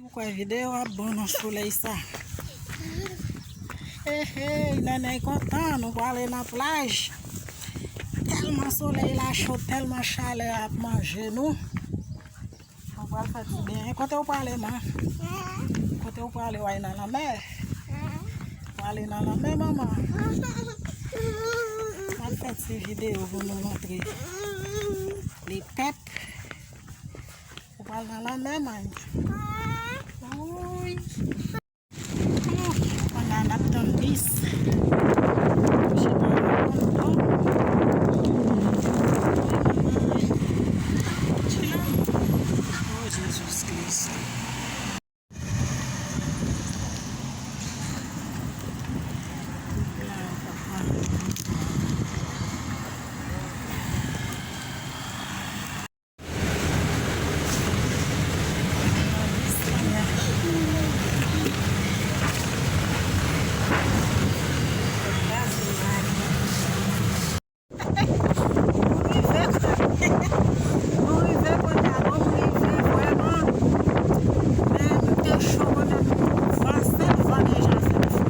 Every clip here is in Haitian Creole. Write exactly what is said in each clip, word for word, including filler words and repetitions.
Ou kwè videyo ap bon nan solèy sa? Hey, hey, Nènèy kontan, nou prale nan plaj. Tèlman solèy la cho, tèlman chalè ap manje nou. Nou pral fè ti benyen. Kote w prale, man? Kote w prale, w al nan lanmè? W ale nan lanmè, manman? M ap fè ti videyo pou nou montre lepèp. Ou pral nan lanmè, man? Wouy. Kounye a n ap tann bis. Chita nan pòt la. Oh, Jezi Kris. Nou rive, nou rive kounye a, nou rive vrèman. Men nou te cho kote nou, van, sèl van deja se te fè.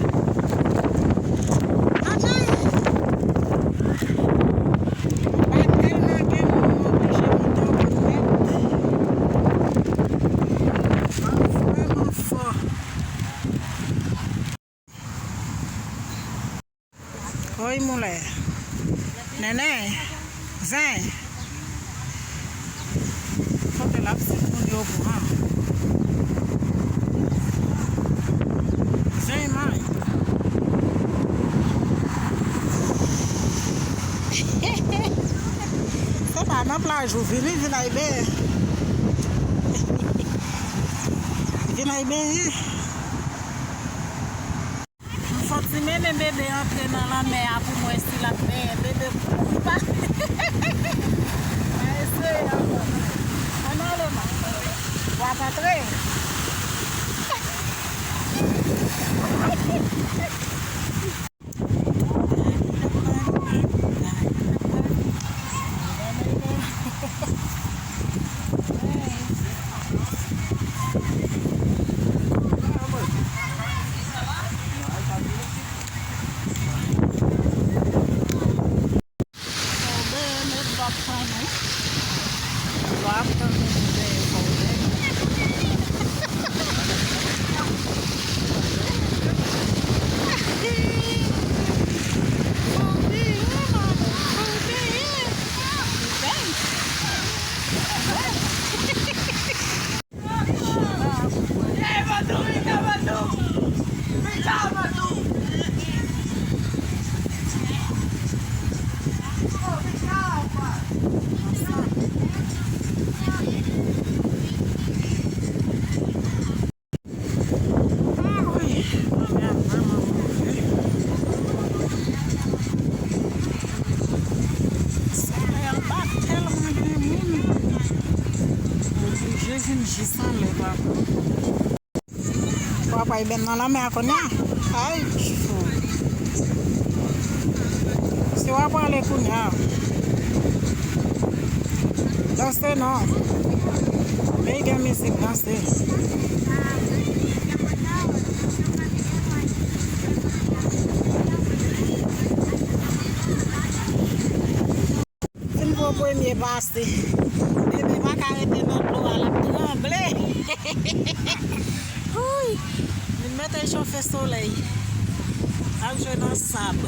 Adje! Pa tèlman gen moun, nou oblije monte yon kout nèt. Van vrèman fò. Oy, moulè. Nènè, zen. Kote l ap sot moun yo pran. Zen may. Se pa nan plaj ou vini, vin ay benyen. Vin ay benyen. M soti mennen bebe antre nan lanmè a pou m wè si l ap benyen. Bebe kouri pa. Mwen eseye ankò. Ann ale, man. W ap antre. Fò w benyen met dlo ap tann ou. Dlo ap tann ou pou benyen, fò w benyen. Fò w benyen, manman, fò w benyen. Ou benyen. Ah wi, lanmè a vrèman move. Solèy anba tèlman gen moun. Oblije vin jis anlè, papa. W ap al benyen nan lanmè a kounye a? Ay, fou. Si w ap prale kounye a. Danse non. Peyi gen mizik, danse. Fin pran premye pase. Bebe pa ka rete nan dlo a, l ap tranble. Wouy! Vin mete chofe solèy. L ap jwe nan sab.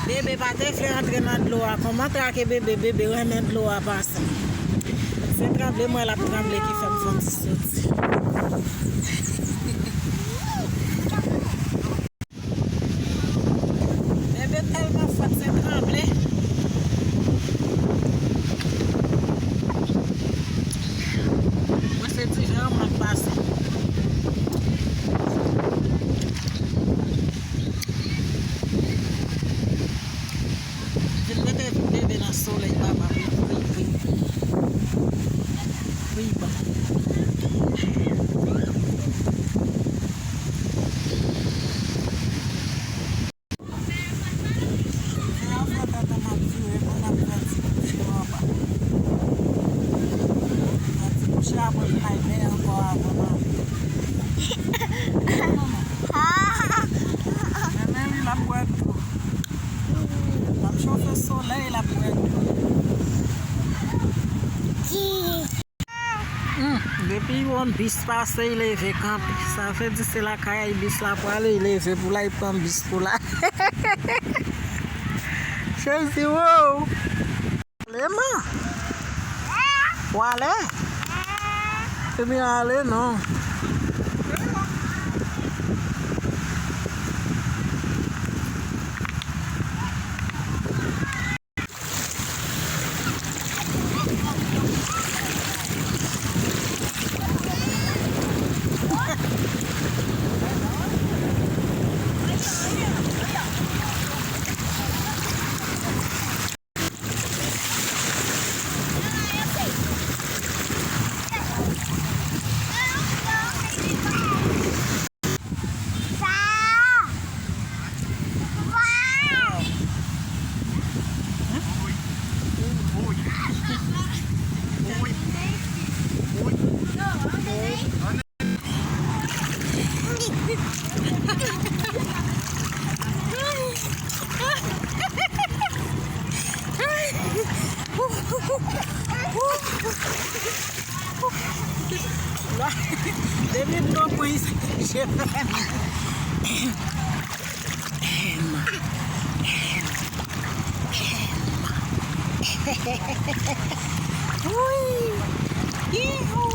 Bebe pa te vle antre nan dlo a. Kòman trake bebe, bebe renmen dlo a pase. Se tranble m wè l ap tranble ki fè m fè yon ti soti. Bebe tèlman fòt, se tranble. Mwen se divan an m ap pase. Vin mete bebe nan solèy, papa, wi, wi, wi. Wi, papa. Men ankò avan m ale. Men, men li, l ap bwè dlo. L ap chofe solèy, l ap bwè dlo. Hmm, depi yon bis pase, li leve kanpe. Sa vle di se lakay bis la prale, li leve pou l al pran bis pou l ale. Jezi, wo! Ale, man. W ale? Ebyen, ale non. Depi m pran pwen isit, je fèmen. Wi. Ihou.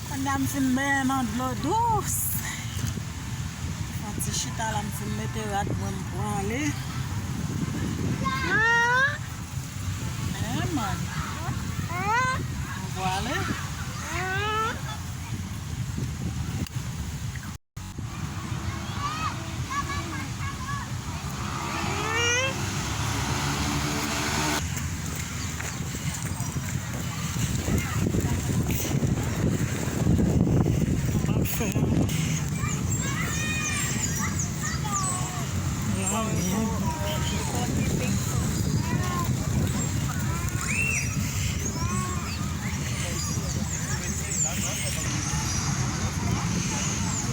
Kounya m fin benyen nan dlo dous. Fè yon ti chita la, m fin mete rad mwen, m pwale. Eh, man. M pwale.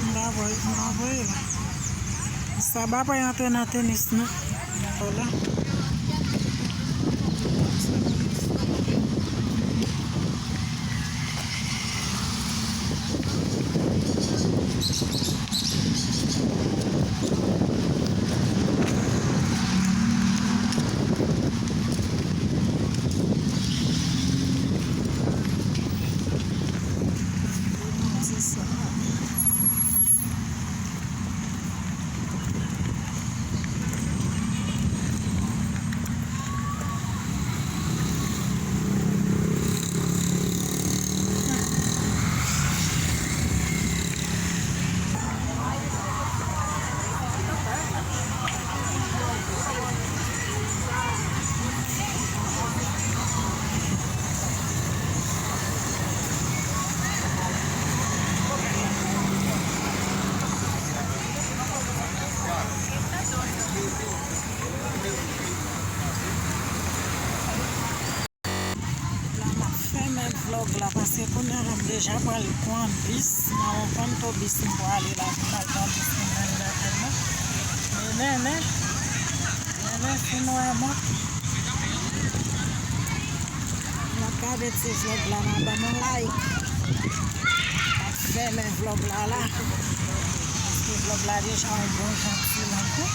M pa voye, m pa voye la. Sa pa pral antre nan tenis, non. Vwala. La m ap fèmen vlòg la, paske kounye a la m deja pral pran bis. M a yon konn to bis m pwale la, pou m al pran bis pou m mennen lakay mwen. Men, men, men, men, men, fin wè mwen. M ap gade ti vlòg la, la ban m yon like. M ap fèmen vlòg la, la. Paske vlòg la deja yon bon jan ti long tou.